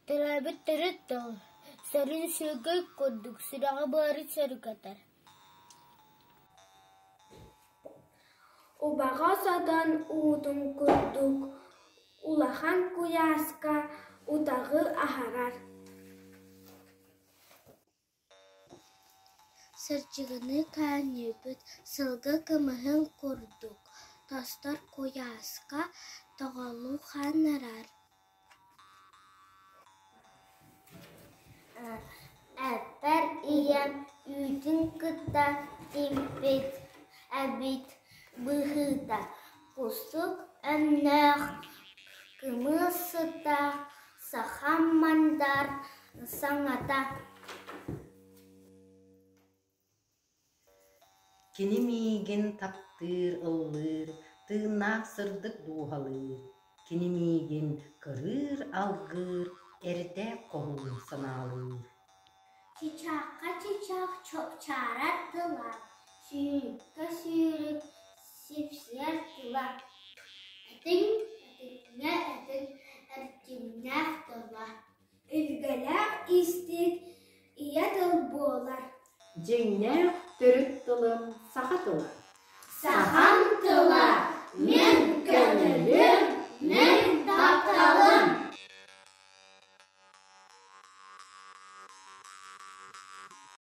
Төрөөбүт төрүт тыл, сөрүн сүөгэй курдук сүрэҕи-быары сөргүтэр. Убаҕас отон уутун курдук улахан куйааска утаҕы аһарар. Сырдьыгыныы көөнньүйбүт сылгы кымыһын курдук тостор куйааска тоҕолуу хааннарар. Эппэр ийэм үүтүн кытта иҥпит эбит быһыыта, кустук өҥнөөх, кымыс сыттаах сахам мандар саҥата Кини миигин таптыыр, ыллыыр, тыыннаах сырдык дууһалыыр, кини миигин кырыыр, алгыыр, эрдээх хоһуун санаалыыр. Чычаахха чычаах чуопчаарар тыла, сүүрүккэ сүүрүк сипсийэр тыла, этиҥ этиҥҥэ этиҥ эрчимнээх тыла. Илгэлээх истик ийэ тыл буолар. Дьиҥнээх